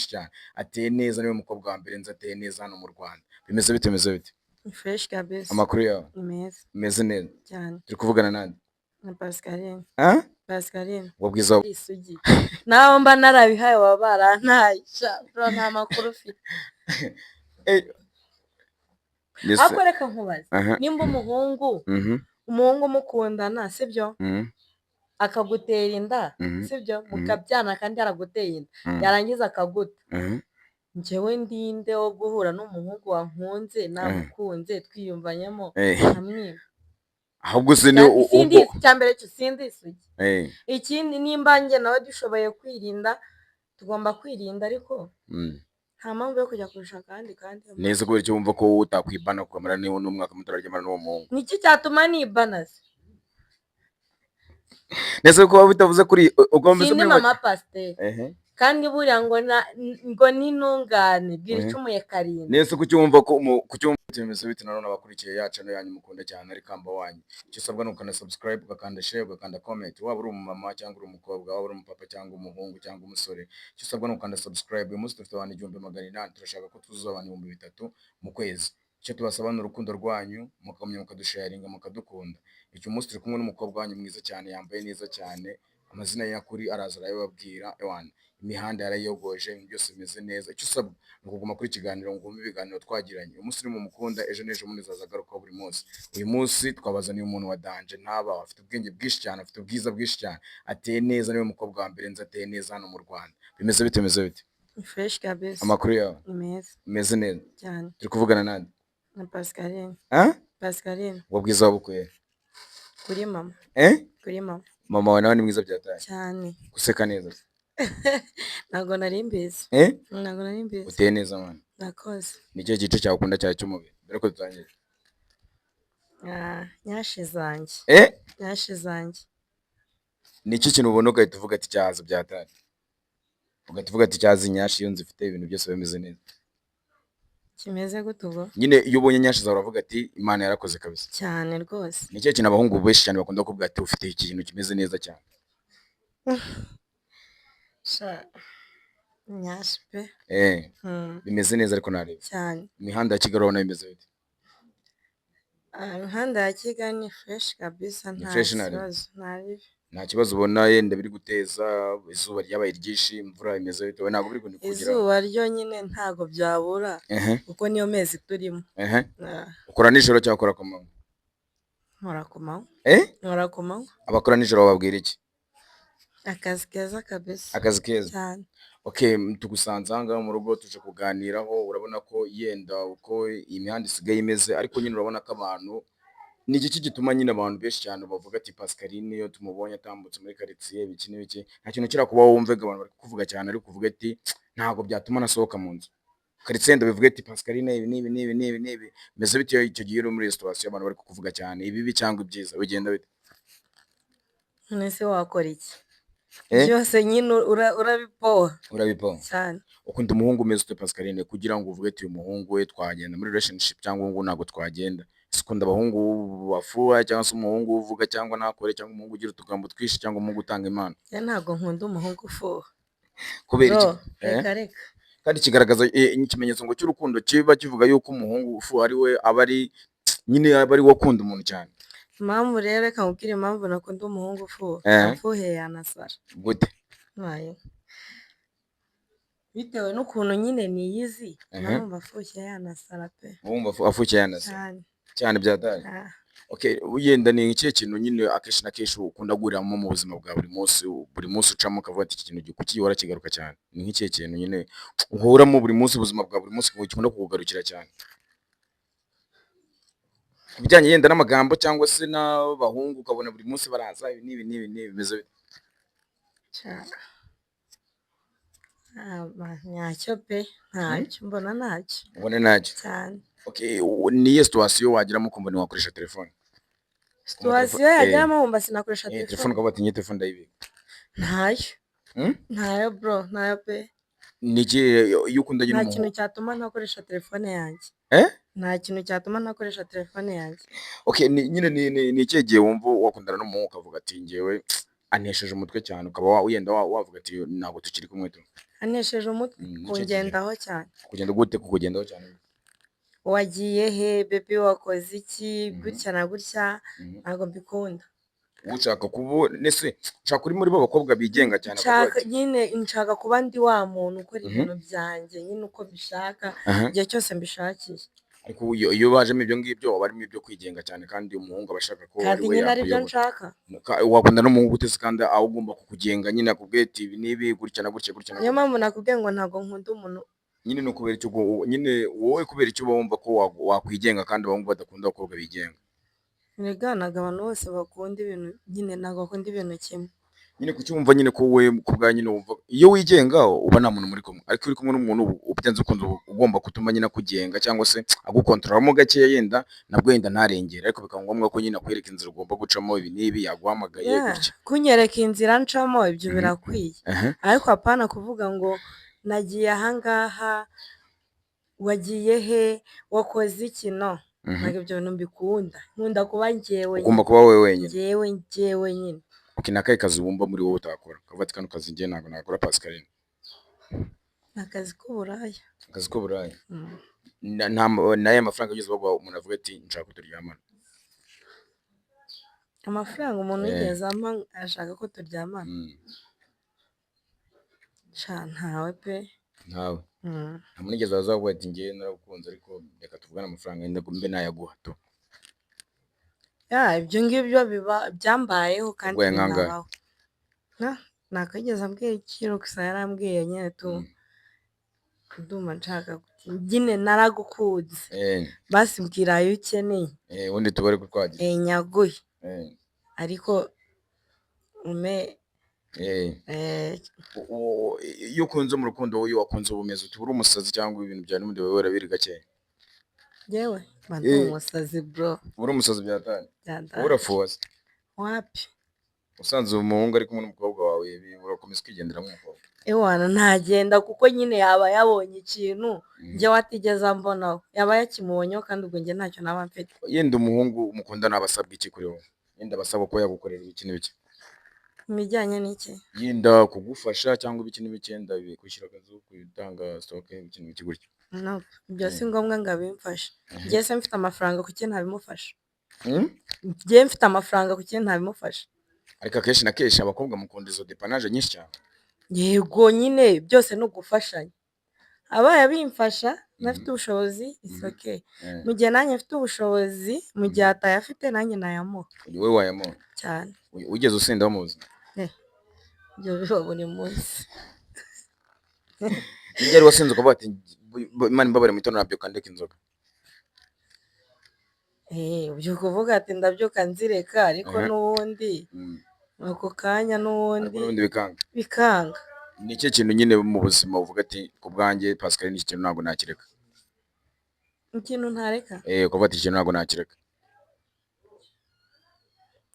cyane, ateye neza. Niwe mukobwa wa mbere nzi ateye neza hano mu Rwanda. Bimeze bite? Bimeze bite? Ni fresh kabisa. Amakuru yawe? Ni meza. Bimeze neza? Cyane. Turi kuvugana nande? Na Pascaline. Ah? Pascaline. Ubwo bwiza? Isugi. Naho mba narabihaye baba barantaye. Sha bro, nta makuru ufite. Ndetse Ariko reka nkubaze. Aha. Nimba umuhungu umuhungu mukundana, sibyo? Mhm. Akagutera inda, sibyo? Mukabyana kandi yaraguteye inda. Yarangiza akaguta. Njyewe ndinde wo guhura n'umuhungu wankunze, namukunze, twiyumvanyemo, nkamwiba? Ahubwo se ni Sindi ubwo icya mbere cyo sindi isugi. Ikindi, nimba njye nawe dushoboye kwirinda, tugomba kwirinda, ariko nta mpamvu yo kujya kurusha akandi kandi. Neza, kubera icyo wumva ko wowe utakwibana ukamara n'umwaka mutararyamana n'uwo muhungu? Niki cyatuma nibana se? Nese ko waba bitavuze kuri ubwo mbese Sindi muri mama pasiteri. Kandi buriya ngo na ngo n'intungane bwira icumuye karindwi. Nese kuki wumva ko kuki wumva bimeze bite? Nanone abakurikiye yacu no yanyu mukunda cyane ari kamba wanyu, icyo usabwa ni ukanda subscribe, ugakanda share, ugakanda comment. Waba uri umumama cyangwa uri umukobwa, waba uri umupapa cyangwa umuhungu cyangwa umusore, icyo usabwa ni ukanda subscribe. Uyu munsi dufite abantu 1800, turashaka ko tuzuza abantu 3000 mu kwezi. Icyo tubasaba ni urukundo rwanyu, mukamenya mukadusharinga, mukadukunda. Icyo munsi turi kumwe n'umukobwa wanyu mwiza cyane, yambaye neza cyane. Amazina ye nyakuri araza arayababwira. Ewana, imihanda yarayogoje, ibintu byose bimeze neza. Icyo usabwa ni ukuguma kuri ikiganiro ngo wumve ibiganiro twagiranye. Uyu munsi uri mu mukunda, ejo n'ejo bundi azaza agarukaho buri munsi. Uyu munsi twabazaniye umuntu wa danger ntaba, afite ubwenge bwinshi cyane, afite ubwiza bwinshi cyane, ateye neza. Niwe mukobwa wa mbere nzi ateye neza hano mu Rwanda. Bimeze bite? Bimeze bite? Ni fresh kabisa. Amakuru yawe? Ni meza. Bimeze neza? Cyane. Turi kuvugana nande? Na Pascaline. Ah? Pascaline. Ubwo bwiza wabukuye? Kuri mama. Eh? Kuri mama. Mama wawe nawe ni mwiza byataye? Cyane. Guseka neza? Ntabwo nari mbizi. Eh? Ntabwo nari mbizi. Uteye neza, mwana. Nakoze. Ni ikihe gice cyawe ukunda cyane cy'umubiri, mbere ko dutangira? Ah, nyashi zanjye. Eh? Nyashi zanjye. Ni iki kintu ubona ugahita uvuga ati cyaza byatari, ugahita uvuga ati cyaza inyashi iyo nzifite ibintu byose biba bimeze neza? Kimeze gute ubwo? Nyine iyo ubonye nyashi zawe uravuga ati Imana yarakoze kabisa. Cyane rwose. Ni ikihe kintu abahungu benshi cyane bakunda kuvuga ati ufite ikintu kimeze neza cyane? Sha, nyashi pe. Bimeze neza, ariko nareba Cyane. imihanda ya Kigali urabona bimeze bite? Ah, imihanda ya Kigali ni fresh kabisa. Ni Nta fresh, ntarebe. kibazo, nta bibi. Nta kibazo ubona yenda biri guteza? Izuba ryabaye ryinshi, imvura imeze bite? Wowe ntabwo biri kugeraho? Izuba ryo nyine ntago byabura kuko niyo mezi turimo. Ah. Ukora nijoro cyangwa ukora ku manywa? Nkora ku manywa. Eh? Nkora ku manywa. Abakora nijoro bababwira iki? Akazi keza kabisa. Akazi keza. Cyane. Okay, tugusanze aha ngaha mu rugo, tuje kuganiraho. Urabona ko yenda uko iyi mihanda isigaye imeze, ariko nyine urabona ko abantu, ni igiki gituma nyine abantu benshi cyane bavuga ati Pascaline iyo tumubonye atambutse muri karitsiye ibiki n'ibiki? Nta kintu kirakubaho wumve ngo abantu bari kukuvuga cyane, ariko uvuge ati ntabwo byatuma nasohoka mu nzu karitsiye, ndabivuga ati Pascaline ibi n'ibi n'ibi n'ibi n'ibi? Bimeze bite icyo gihe uri muri iyo situation, abantu bari kukuvuga cyane, ibibi cyangwa ibyiza, bigenda bite? None se wakora iki? Eh? Byose nyine urabipoha. Urabipoha. Cyane. Ukunda umuhungu umeze ute, Pascaline, kugira ngo uvuge ati uyu muhungu we twagenda muri relationship cyangwa uyu nguyu ntabwo twagenda? Ese ukunda abahungu bafuha, cyangwa se umuhungu uvuga cyangwa ntakore, cyangwa umuhungu ugira utugambo twinshi, cyangwa umuhungu utanga impano? Njye ntabwo nkunda umuhungu ufuha. Kubera iki? Bro, Eh? reka reka. Kandi kigaragaza ikimenyetso ngo cy'urukundo kiba kivuga yuko umuhungu ufuha ari we aba ari nyine aba ari we ukunda umuntu cyane. Impamvu rero, reka nkubwire impamvu nakunda umuhungu ufuha. Amfuhe yanasara. Gute? Ntayo. Bitewe n'ukuntu nyine niyizi, mba numva afushye yanasara pe. Wumva afushye yanasara? Cyane. Cyane byataye? Ah. Okay, yenda ni ikihe kintu nyine akenshi na kenshi ukunda guhuriramo mu buzima bwa buri munsi, buri munsi ucamo ukavuga ati iki kintu kuki gihora kigaruka cyane? Ni nk'ikihe kintu nyine uhuramo buri munsi, ubuzima bwa buri munsi gikunda kukugarukira cyane? Ku bijyanye yenda n'amagambo cyangwa se n'abahungu, ukabona buri munsi baraza ibi n'ibi n'ibi n'ibi, bimeze bite? Sha. Ah, ntacyo pe, ntacyo mbona, ntacyo. Ubona ntacyo? Cyane. Okay, ni iyihe situation wageramo ukumva ntiwakoresha telefone? Situation yageramo nkumva sinakoresha telefone? Telefone? Ukavuga ati ngiye telefone ndayibika. Ntayo. Hmm? Ntayo bro, ntayo pe. Ni ikihe iyo ukundanye Nta kintu n'umuhungu? cyatuma ntakoresha telefone yanjye. Eh? Nta kintu cyatuma ntakoresha telefone yanjye. Okay, nyine ni ikihe gihe wumva wakundana n'umuhungu ukavuga ati njyewe antesheje umutwe cyane, ukaba wenda wavuga ati ntabwo tukiri kumwe tu? Antesheje umutwe. Ni ikihe kigero? Kungendaho cyane. Kugenda gute? Kukugendaho cyane? Wagiye he baby? Wakoze iki? Gutya na gutya. Ntabwo mbikunda. Ushaka kuba nese ushaka uri muri bo bakobwa bigenga cyane, bakavuga Nshaka ati nyine, nshaka kuba ndi wa muntu ukora ibintu byanjye nyine uko mbishaka, igihe cyose mbishakiye. Ariko iyo bajemo ibyo ngibyo, aba arimo ibyo kwigenga cyane, kandi umuhungu aba ashaka ko ari Kandi we nyine aribyo yakuyobora. nshaka. Wakunda n'umuhungu gute se kandi aho ugomba kukugenga nyine, akubwiye ati ibi n'ibi, gutya na gutya, gutya na Niyo gutya? mpamvu nakubwiye ngo ntabwo nkunda umuntu. Nyine ni ukubera icyo nyine wowe, kubera icyo uba wumva ko wakwigenga kandi abahungu badakunda abakobwa bigenga? Erega ntabwo abantu bose bakunda ibintu nyine, ntabwo bakunda ibintu kimwe. Nyine kuki wumva nyine ko wowe ku bwawe nyine wumva iyo wigenga uba nta muntu muri kumwe, ariko iyo uri kumwe n'umuntu uba byanze bikunze ugomba gutuma nyine akugenga cyangwa se agukontororamo gakeya, yenda nabwo yenda ntarengere, ariko bikaba ngombwa ko nyine akwereka inzira ugomba gucamo, ibi n'ibi, yaguhamagaye gutya. Kunyereka inzira ncamo, ibyo birakwiye, ariko apana kuvuga ngo nagiye ahangaha, wagiye he, wakoze iki? No, ntabwo ibyo bintu mbikunda. Nkunda kuba njyewe. Ugomba kuba wowe wenyine. Njyewe, njyewe nyine. Okay, ni akahe kazi wumva muri wowe utakora, ukavuga ati kano kazi njye ntabwo nakora, Pascaline? Ni akazi k'uburaya. Akazi k'uburaya? Mm. Nta n'aya mafaranga yigeze baguha umuntu avuga ati nshaka ko turyamana? Amafaranga umuntu yigeze ampa ashaka ko turyamana? Mm. Sha, ntawe pe. Ntawe? Mm. Nta muntu yigeze aza avuga ati njyewe naragukunze, ariko reka tuvugane amafaranga, yenda mbe nayaguha tu? Ya, ibyo ngibyo biba byambayeho kandi Yaguhaye nk'angahe? binabaho. Ntabwo yigeze ambwira igiciro, gusa yarambwiye nyine tu, ndumva nshaka nyine, naragukunze, basi mbwira ayo ukeneye. Ubundi tubare ko twagiye. Nyaguhe, ariko umpe. Iyo ukunze mu rukundo, wowe iyo wakunze uba umeze ute? Uba uri umusazi cyangwa ibintu byawe n'ubundi wowe biri gakeya? Njyewe mba ndi umusazi, bro. Uba uri umusazi byatari? Bya Wowe danger. urafuha se? Wapi. Usanze umuhungu ari kumwe n'umukobwa wawe, urakomeza ukigendera nk'umukobwa? Ewana, ntagenda, kuko nyine yaba yabonye ikintu njyewe atigeze ambonaho, yaba yakimubonyeho, kandi ubwo njye ntacyo naba mfite. Yenda umuhungu mukundana aba asabwa iki kuri wowe? Yenda aba asabwa kuba yagukorera ibiki n'ibiki? Mu bijyanye n'iki? Yenda kugufasha cyangwa ibiki n'ibiki, yenda kwishyura akazu, gutanga stock, ibiki n'ibiki gutyo. No, ibyo si ngombwa ngo abimfashe. Njye se mfite amafaranga, kuki ntabimufasha? Mm? Njye mfite amafaranga, kuki ntabimufasha? Ariko akenshi na kenshi abakobwa mukunda izo dépannage nyinshi cyane. Yego nyine, byose ni ugufashanya. Abaye abimfasha ntafite ubushobozi, it's okay. Mu gihe nanjye mfite ubushobozi, mu gihe atayafite, nanjye nayamuha. Wowe wayamuha? Cyane. Wigeze usindaho mu buzima? Ibyo biba buri munsi. Ni ryari wasinze ukavuga ati Imana imbabarire, mu gitondo nabyuka ndeka inzoga? Ubyuka uvuga ati ndabyuka nzireka, ariko n'ubundi ako kanya Ariko n'ubundi n'ubundi bikanga. Bikanga. Ni ikihe kintu nyine mu buzima uvuga ati ku bwanjye Pascaline, iki kintu ntabwo nakireka? Ikintu ntareka? Ukavuga ati iki kintu ntabwo nakireka.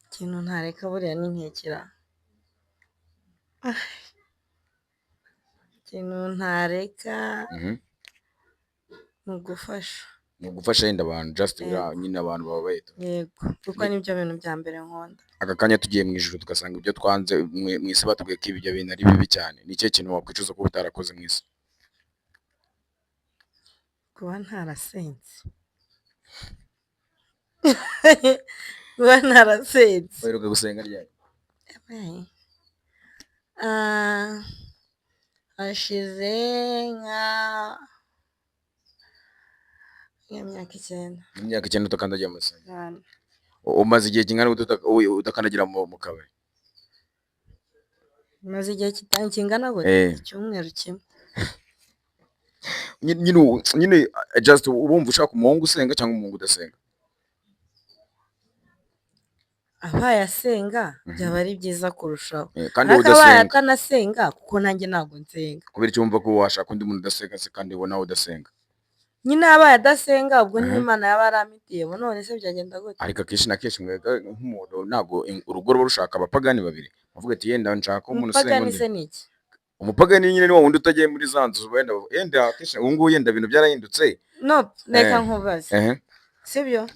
Ikintu ntareka buriya ni nkekera. Ikintu ntareka ni ugufasha. Ni ugufasha yenda abantu, just Yego. nyine abantu bababaye tu. Yego, kuko nibyo bintu bya mbere nkunda. Aka kanya tugiye mu ijuru, tugasanga ibyo twanze mu isi, batubwiye ko ibyo bintu ari bibi cyane, ni ikihe kintu wakwicuza kuba utarakoze mu isi? Kuba ntarasenze. Kuba ntarasenze. Uheruka gusenga ryari? Ah, hashize nk'imyaka 9. Imyaka 9 utakandagira mu rusengero? Cyane. Umaze igihe kingana gute udakandagira mu kabari? Maze igihe kingana gute? Icyumweru kimwe. Nyine just urumva ushaka umuhungu usenga cyangwa umuhungu udasenga? Abaye asenga byaba ari byiza kurushaho. Kandi Ariko abaye udasenga? atanasenga, kuko nanjye ntabwo nsenga. Kubera icyo wumva ko washaka undi muntu udasenga se, kandi nawe udasenga? Nyine abaye adasenga, ubwo niho Imana yaba yarampitiyemo, none se byagenda gute? Ariko akenshi na kenshi mwebwe nk'umuntu ntabwo urugo ruba rushaka abapagani babiri, uvuga ati yenda nshaka umuntu usenga. Umupagani Undi se ni iki? Umupagani nyine ni wa wundi utagiye muri za nzu, wenda akenshi ubu ngubu yenda ibintu byarahindutse. No, reka nkubaze. Sibyo?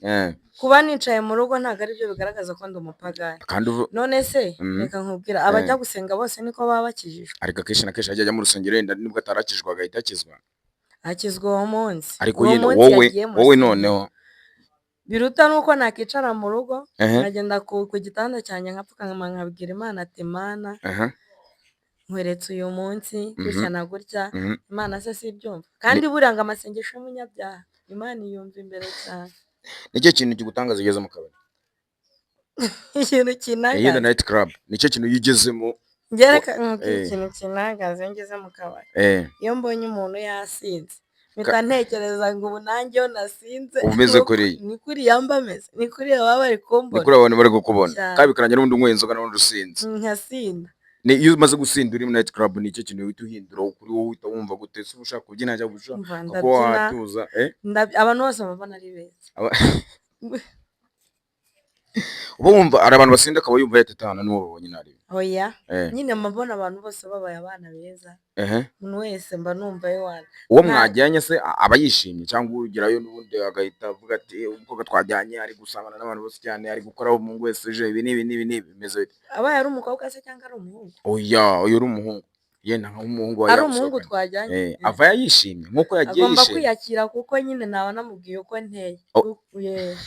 Kuba nicaye mu rugo ntabwo ari byo bigaragaza ko ndi umupagani. Kandi None se reka nkubwira, abajya gusenga bose niko baba bakijijwe? Ariko akenshi na kenshi ajya ajya mu rusengero, wenda nubwo atarakijwe agahita akizwa. Akizwa uwo munsi. Ariko Uwo yenda munsi wowe yagiye mu wowe rusengero. Noneho Biruta nuko nakicara mu rugo, nkagenda ku gitanda cyanjye, nkapfukama, nkabwira Imana ati: "Mana, nkweretse uyu munsi gutya na gutya." Imana se si ibyumva? Kandi buriya ngo amasengesho y'umunyabyaha Imana iyumva imbere cyane. Nicyo kintu kigutangaza ugeze mu kabari? Ikintu Yenda kinangaza? Night club, nicyo kintu iyo ugezemo? Njye reka nkubwire, ikintu kinangaza iyo ngeze mu kabari, iyo mbonye umuntu yasinze, mpita ntekereza ngo ubu nanjye iyo nasinze Uba umeze kuriya. Ni kuriya mba meze, ni kuriya baba bari Ni kumbona. kuri abantu bari kukubona. Cyane. Kandi bikarangira n'ubundi unyweye inzoga, n'ubundi usinze. Nkasinda. Ni iyo umaze gusinda uri muri night club, nicyo kintu uhita uhindura kuri wowe? Uhita wumva gute se? Uba ushaka kubyina cyangwa ushaka Umva, kuba ndabyina. watuza? Abantu bose baba ari beza. Uba wumva hari abantu basinda akaba yumva yahita atahana n'uwo babonye ntarebe. Oya, nyine mba mbona abantu bose babaye abana beza. Umuntu wese mba numva yewana. Uwo mwajyanye se aba yishimye, cyangwa ugerayo n'ubundi agahita avuga ati: "Umukobwa twajyanye ari gusabana n'abantu bose cyane, ari gukoraho umuhungu wese uje ibi n'ibi n'ibi n'ibi"? Bimeze bite? Abaye ari umukobwa se cyangwa ari umuhungu? Oya, uyu uri umuhungu, yenda nk'umuhungu wawe Ari umuhungu yagusohokanye. twajyanye. Avayo yishimye nk'uko yagiye Agomba yishimye? kwiyakira, kuko nyine naba namubwiye uko nteye. Oh. Yeah.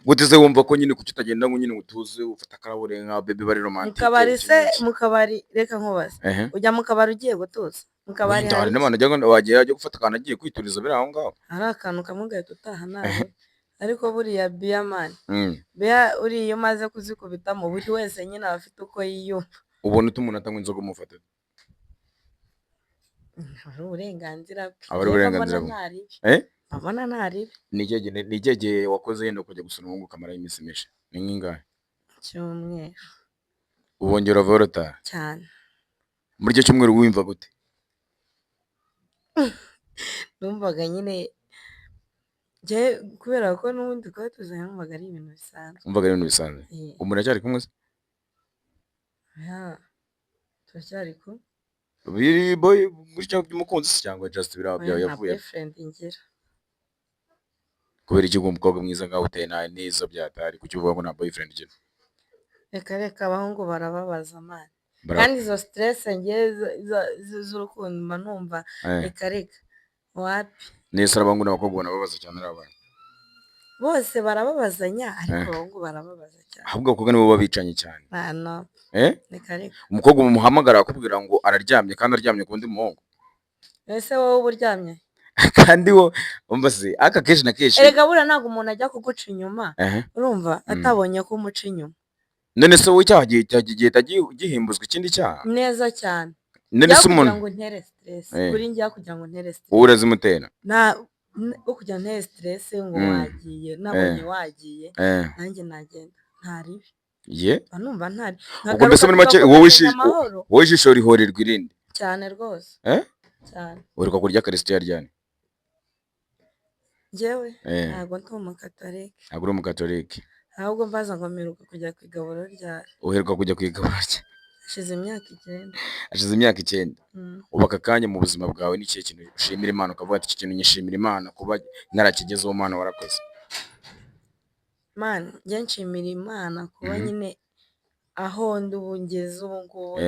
Gute se wumva ko nyine kuki utagenda ngo nyine utuze, ufate akarahure nka bebe bari Mu romantique? kabari Iki se? n'iki. Mu kabari, reka nkubaze, ujya mu kabari ugiye gutuza? Mu kabari Wenda hari hari iki? n'abantu ajya wagiye ajya gufata akantu agiye kwituriza biri aho ngaho. Hari akantu kamwe ugahita utaha nawe. Ariko buriya beer man, beer uriya iyo umaze kuzikubitamo, buri wese nyine aba afite uko yiyumva. Ubona ute umuntu atanywa inzoga umufata? Aba ari uburenganzira bwe. Aba ari Njyewe mba uburenganzira mbona bwe. nta ribi. Eh? Mba mbona nta ribi. Ni ikihe gihe wakoze yenda kujya gusura umuhungu ukamarayo iminsi myinshi? Ni nk'ingahe? Icyumweru. Ubongera uvayo urataha? Cyane. Muri icyo cyumweru wumva gute? Numvaga nyine njye, kubera ko n'ubundi twari tuzanye, numvaga ari ibintu bisanzwe. Wumvaga ari ibintu bisanzwe? Eh. Ubu muracyari kumwe se? Yeah, turacyari kumwe. Biri boy gutya by'umukunzi se, cyangwa just biriya Oya, byawe nta yavuye? boyfriend ngira. Kubera iki? Umukobwa mwiza nkawe, uteye nawe neza byatari, kuki uvuga ngo nta boyfriend ugira? Reka reka, abahungu barababaza man. Kandi izo stress njye z'urukundo mba numva, reka reka, wapi. Nese abahungu n'abakobwa banababaza cyane ari abana? Bose barababazanya, ariko abahungu barababaza cyane. Ahubwo abakobwa nibo babicanye cyane. Ah, no. Eh? Reka reka. Umukobwa mumuhamagara akubwira ngo araryamye, kandi aryamye ku wundi muhungu. Ese wowe uba uryamye? Kandi wo umva se, aka kenshi na kenshi. Erega buriya ntabwo umuntu ajya kuguca inyuma, urumva, atabonye ko umuca inyuma. None se wowe icyaha gihita gihimbuzwa ikindi cyaha? Neza cyane. None Njyewe se kugira umuntu ngo untere stress, kuri njyewe kugira ngo untere stress, Wowe urazimutera? Na kugira ngo untere stress ngo wagiye, nabonye wagiye, nanjye nagenda, nta ribi. Ye. Mba numva ntari Ubwo mbese nkagaruka muri make wowe tugakomezanya amahoro. Wowe ijisho rihorerwa irindi. Cyane rwose. Eh? Cyane. Uheruka kurya karisitiya ryari? Njyewe? Eh. Ntabwo ndi umukatolike. Ntabwo uri umukatolike. Ahubwo mbaza ngo mperuka kujya ku igaburo ryari? Uheruka kujya ku igaburo rye? Hashize imyaka 9. Hashize imyaka 9. Mm. Ubu aka kanya mu buzima bwawe ni ikihe kintu ushimira Imana, ukavuga ati: "Iki kintu nyishimira Imana kuba narakigezeho, Mana warakoze"? Man, njye nshimira Imana kuba nyine aho ndi ubu, ngeze ubu ngubu.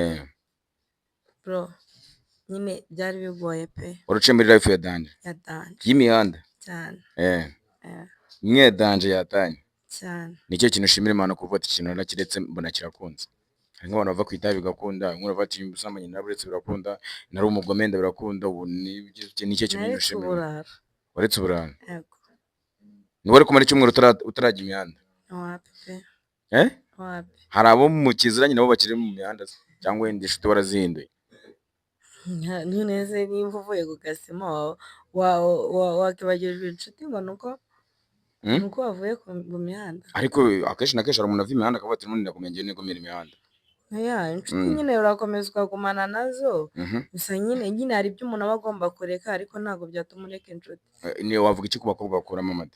Bro, nyine byari bigoye pe. Wari muri life ya danger? Ya danger. Y'imihanda? Cyane. Imwe ya danger yatanye? Cyane. Ni ikihe kintu ushimira Imana kuvuga ati: "Ikintu narakiretse mbona kirakunze"? Hari nk'abantu bava ku itabi bigakunda, nk'umuntu bavuga ati: "Ubusambanyi naraburetse birakunda, nari umugome nda birakunda." Ubu ni ikihe kintu nyine Naretse ushimira Imana? uburara. Waretse uburara? Yego. Ni wari kumara icyumweru utarajya imihanda? Wapi pe. Eh? Wapi. Hari abo mukiziranye nabo bakiri mu mihanda se? Cyangwa wenda inshuti warazihinduye? None se nimba uvuye ku gasima, wakibagijwe inshuti ngo nuko nuko wavuye mu mihanda? Ariko akenshi na kenshi hari umuntu ava imihanda akavuga ati: "N'ubundi ndakomeye, ngiye nigumira imihanda." Oya, inshuti nyine urakomeza ukagumana nazo. Gusa nyine hari ibyo umuntu aba agomba kureka, ariko ntabwo byatuma ureka inshuti. Ni wavuga iki ku bakobwa bakuramo amada?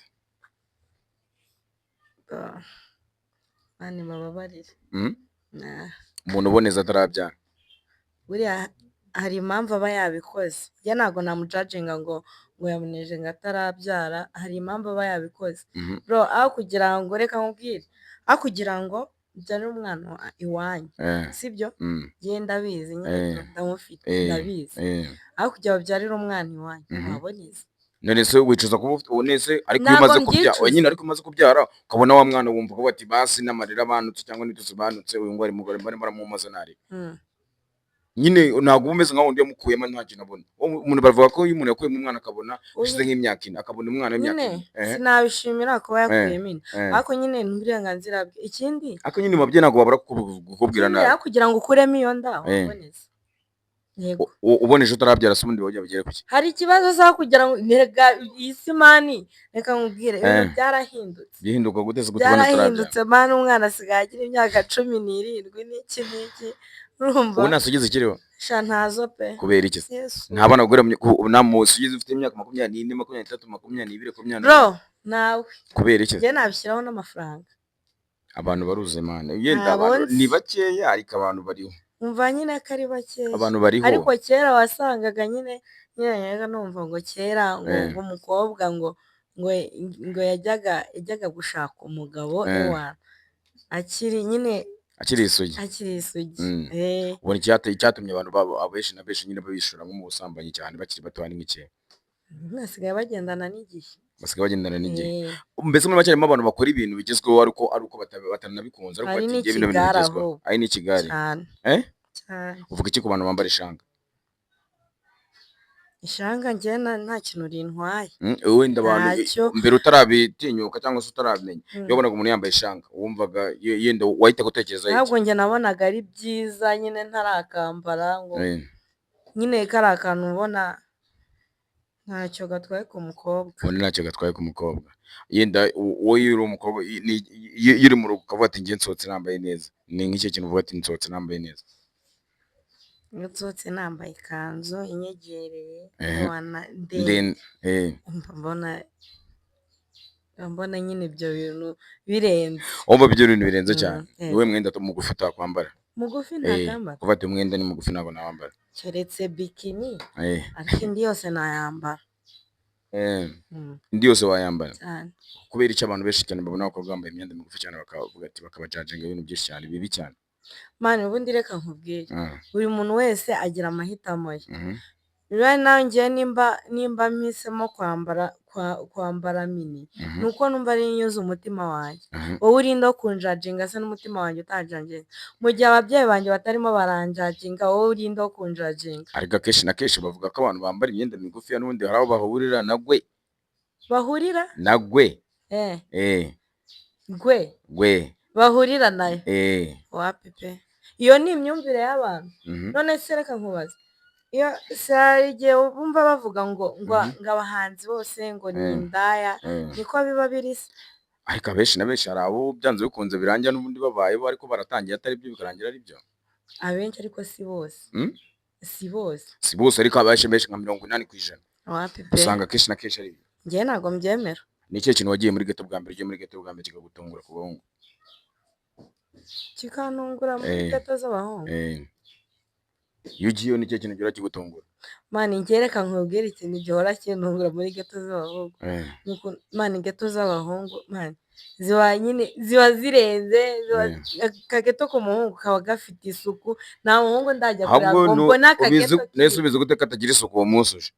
Ah, Imana ibababarire. Mm? Nah. Umuntu uboneza atarabyara. Buriya Hari impamvu aba yabikoze. Njye ntabwo namujudginga ngo yaboneje ngo atarabyara, hari impamvu aba yabikoze. Bro, aho kugira ngo, reka nkubwire, aho kugira ngo ubyarire umwana iwanyu, sibyo? Njye ndabizi nyine, ndamufite, ndabizi. Aho kugira ngo ubyarire umwana iwanyu, waboneza. None se wicuza kuba ufite, none se ariko iyo Ntabwo umaze kubyara, mbyicuza. Nyine ariko umaze kubyara ukabona wa mwana, wumva ukavuga ati: "Basi n'amarira banutse cyangwa n'ibitutsi banutse, uyu ngo ari mugore barimo baramumaza nari." Nyine ntabwo uba umeze nka wundi yamukuyemo nta kintu abona. Umuntu bavuga ko iyo umuntu yakuyemo umwana akabona hashize nk'imyaka 4, akabona umwana w'imyaka Nyine 4. Ehe. sinabishimira kuba yakuyemo inda, ariko nyine ni uburenganzira bwe. Ikindi, Ariko nyine mu babyeyi ntabwo babura kukubwira ikindi, nabi. aho kugira ngo ukuremo iyo nda, waboneza. Yego. Uboneje utarabyara se ubundi wajya bugere kuki? Hari ikibazo za kugira ngo, rega iyi si man, reka nkubwire, ibintu byarahindutse. Bihinduka gute se gute ubona utarabyara? Byarahindutse man, umwana asigaye agira imyaka 17 n'iki n'iki, urumva? Ubu nta sugi zikiriho? Sha, ntazo pe. Kubera iki se? Yesu. Nta bana bagera nta musugi ufite imyaka 24, 23, 22, 24. Bro, nawe. Kubera iki? Njye nabishyiraho n'amafaranga. Abantu baruzuye man, yenda Ntabwo abantu nzi. ni bakeya, ariko abantu bariho. Umva nyine ko ari bakeya. Abantu bariho. Ariko kera wasangaga nyine najyaga numva ngo kera ngo ngo umukobwa ngo yajyaga gushaka umugabo, ewana, akiri nyine akiri isugi. Akiri isugi. Ubona icyatumye abantu abenshi na benshi nyine babishora nko mu busambanyi cyane bakiri bato ni nk'ikihe? Basigaye bagendana n'igihe. Basigaye bagendana n'igihe. Eh. Mbese muri make harimo abantu bakora ibintu bigezweho ariko ari uko batanabikunze, ariko Hari bati: "Ngiye bino bintu n'ikigare bigezweho." ahubwo. Ari n'ikigare. Cyane. Eh? Cyane. Uvuga iki ku bantu bambara ishanga? Ishanga njye nta kintu rintwaye. Wenda abantu Ntacyo. mbere utarabitinyuka cyangwa se utarabimenya, iyo wabonaga umuntu yambaye ishanga wumvaga yenda wahita gutekereza iki? Ntabwo, njye nabonaga ari byiza nyine ntarakambara ngo nyine kari akantu ubona ntacyo gatwaye ku mukobwa. Ubona ntacyo gatwaye ku mukobwa. Yenda wowe iyo uri umukobwa, iyo uri mu rugo ukavuga ati: "Njye nsohotse nambaye neza," ni nk'icyo kintu uvuga ati: "Nsohotse nambaye neza"? Iyo nsohotse nambaye ikanzu inyegereye, wana ndende, ndende, eh. mba mbona nyine ibyo bintu birenze. Wumva ibyo bintu birenze cyane. Yego. Niwe mwenda mugufi utakwambara? Mugufi ntakambara. Kuvuga ati: "Umwenda ni mugufi, ntabwo nawambara." Keretse bikini, ariko indi yose nayambara. Indi yose wayambara? Cyane. Kubera icyo abantu benshi cyane babona abakobwa bambaye imyenda migufi cyane bakavuga ati, bakabajudginga ibintu byinshi cyane bibi cyane? Man, ubundi reka nkubwire, buri muntu wese agira amahitamo ye. Rero nanjye nimba mpisemo kwambara mini, ni uko numva ari inyuze umutima wanjye. Wowe urinde wo kunjudginga se n'umutima wanjye utanjudginga? Mu gihe ababyeyi banjye batarimo baranjudginga, wowe urinde wo kunjudginga? Ariko akenshi na kenshi bavuga ko abantu bambara imyenda migufi n'ubundi hari aho bahurira na gwe. Bahurira? Na gwe. Eh. Gwe? Gwe. Bahurira nayo? Eh. Wapi pe, iyo ni imyumvire y'abantu. None se reka nkubaze, iyo se hari igihe bumva bavuga ngo ngo abahanzi bose ngo ni indaya, niko biba biri se? Ariko abenshi na benshi hari abo byanze bikunze birangira n'ubundi babayeho, ariko baratangiye atari byo bikarangira ari byo. Abenshi ariko si bose. Si bose. Si bose, ariko abenshi benshi nka 80% Wapi pe. usanga akenshi na kenshi ari byo. Njyewe ntabwo mbyemera. Ni ikihe kintu wagiye muri ghetto bwa mbere, ugiye muri ghetto bwa mbere kikagutungura ku bahungu? Kikantungura muri ghetto z'abahungu? Eh. Iyo ugiyeyo ni ikihe kintu gihora kigutungura? Man, njye reka nkubwire ikintu gihora kintungura muri ghetto z'abahungu. Ni ukuntu man ghetto z'abahungu, man, ziba nyine ziba zirenze, ziba akaghetto k'umuhungu kaba gafite isuku, nta muhungu ndajya kureba Ahubwo ngo mbone ubizi akaghetto nese kiwe. Ubizi gute katagira isuku uwo munsi uje?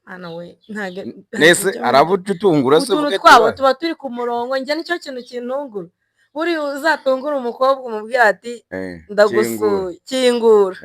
Mana we, ntago Nese hari abo ujya utungura se utuntu uvuge ati twabo "Wa-" tuba turi ku murongo, njye nicyo kintu kintungura. Buriya uzatungure umukobwa umubwire ati: Kingura. "Ndagusuye, kingura."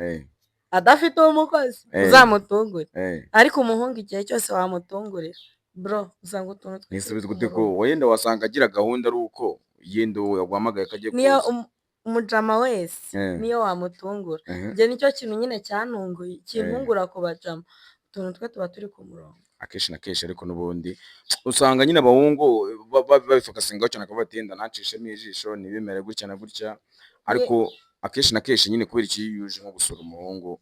Adafite umukozi, uzamutungure. Ariko umuhungu igihe cyose wamutungurira, bro, usanga utuntu twe Nese turi ubizi ku gute ko murongo. wenda wasanga agira gahunda ari uko yenda uwo yaguhamagaye ko agiye Niyo kuza? Umujama wese niyo wamutungura. Njye nicyo kintu nyine cyantunguye, kintungura ku bajama. Utuntu twe tuba turi ku murongo. Akenshi na kenshi ariko n'ubundi usanga nyine abahungu babifocusingaho cyane, akavuga ati: "Yenda nancishemo ijisho ntibimere gutya na gutya." Ariko akenshi na kenshi nyine kubera iki iyo uje nko gusura umuhungu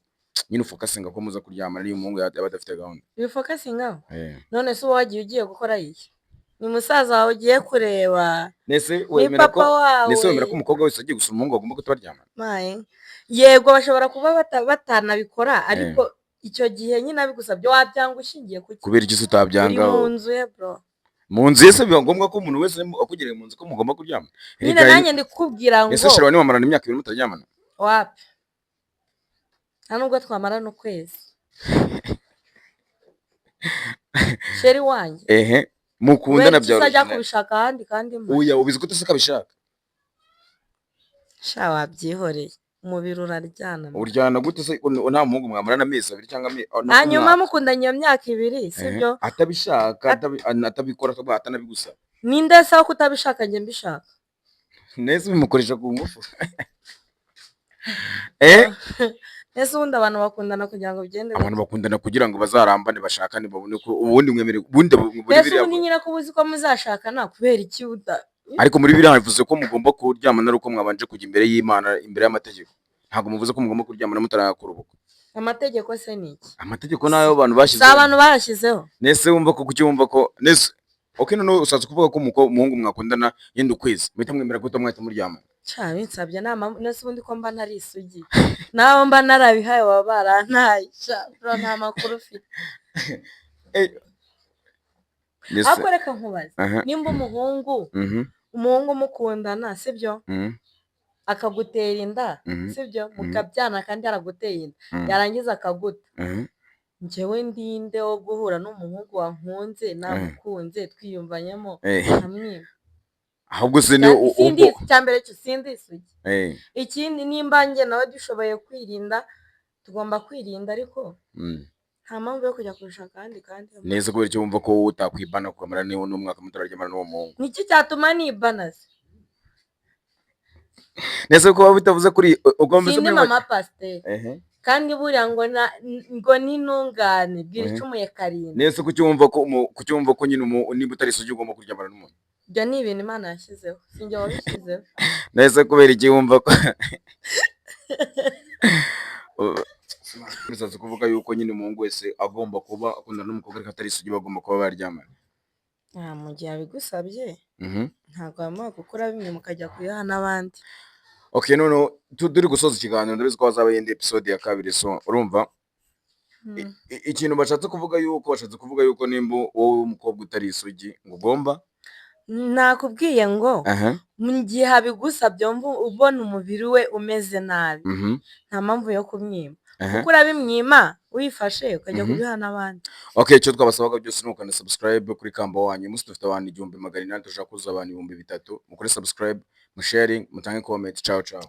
nyine ufocusinga ko muza kuryamana, niyo umuhungu yaba adafite gahunda? Bifocusingaho? Eh. None se uba wagiye ugiye gukora iki? Ni musaza wawe ugiye kureba, Nese ni wemera ko papa wawe. Nese wemera ko umukobwa wese ugiye gusura umuhungu bagomba guhita baryamana? Maye. Yego, bashobora kuba batanabikora, ariko icyo gihe nyine abigusabye wabyanga ushingiye ku ki? Kubera iki se Uri utabyanga? mu nzu ye, bro. Mu nzu ye se biba ngombwa ko umuntu wese akugereye mu nzu ko mugomba kuryama? Nyine Erega nanjye ndi kukubwira ngo ese shira niwamarana imyaka 2 mutaryamana? Wapi, nta nubwo twamarana ukwezi, chéri wanjye. Ehe, mukundana Kubera iki bya se ajya original. kubishaka ahandi kandi mpari? Oya, ubizi ko se kabishaka? Sha, wabyihoreye, umubiri uraryana, man. Uryana gute se nta muhungu mwamarana amezi 2 cyangwa no Hanyuma umwaka? mukundanye iyo myaka 2, sibyo? Atabishaka, atabikora, atanabigusaba. Ninde se wo kutabishaka njye mbishaka? Nese bimukoresha ku ngufu? Eh? Ese ubundi abantu bakundana kugira ngo bigende Abantu bakundana kugira ngo bazarambane, bashakane, babone ko ubundi mwemere ubundi muri Ese biriya ubundi nyine ko uzi ko muzashakana, kubera iki uta Ariko muri biriya bivuze ko mugomba kuryamana ari uko mwabanje kujya imbere y'Imana, imbere y'amategeko. Ntabwo muvuze ko mugomba kuryamana mutarakora ubukwe. Amategeko se ni iki? Amategeko nayo abantu bashyizeho. Si abantu bayashyizeho. Nese wumva ko kuki wumva ko nese, okay, noneho ushatse kuvuga ko umuhungu mwakundana yenda ukwezi muhita mwemera ko mwahita muryamana? Ca, binsabye nama nese ubundi ko mba ntari isugi, nabo mba narabihaye baba barantaye. Sha bro, nta makuru ufite. Nese Ariko reka nkubaze, aha nimba umuhungu umuhungu mukundana, sibyo, akagutera inda, sibyo, mukabyana kandi yaraguteye inda, yarangiza akaguta, njyewe ndinde wo guhura n'umuhungu wankunze, namukunze, twiyumvanyemo, nkamwiba? Ahubwo se ni Sindi ubwo icya mbere cyo sindi isugi. Ikindi, nimba njye nawe dushoboye kwirinda, tugomba kwirinda, ariko nta mpamvu yo kujya kubishaka ahandi kandi Neza, kubera icyo wumva ko wowe utakwibana ukamara n'umwaka mutararyamana n'uwo muhungu? Niki cyatuma nibana se? Nese ko waba bitavuze kuri ubwo mbese Sindi muri make mama pasiteri, kandi buriya ngo ngo n'intungane bwira icumuye karindwi. Nese kuki wumva ko kuki wumva ko nyine niba utari isugi ugomba kuryamana n'umuntu? Ibyo ni ibintu Imana yashyizeho, sinjye wabishyizeho. Nese kubera iki wumva ko bishatse kuvuga yuko nyine umuhungu wese agomba kuba akundana n'umukobwa ariko atari isugi bagomba kuba baryamana? Ah, mu gihe abigusabye, ntabwo wemerewe gukora bimwe mukajya kubiha n'abandi. Okay, noneho turi gusoza ikiganiro, ndabizi ko hazaba indi episode ya kabiri, so urumva ikintu bashatse kuvuga yuko nimba wowe w'umukobwa utari isugi ngo ugomba Nakubwiye ngo mu gihe abigusabye, wumva ubona umubiri we umeze nabi, nta mpamvu yo kumwima, kuko urabimwima wifashe ukajya kubiha n'abandi. Okay, icyo twabasabaga byose ni ukanda subscribe kuri Kamba wanyu. Uyu munsi dufite abantu 1800, turashaka kuzuza abantu 3000. Mukore subscribe, musharing, mutange comment. Ciao ciao.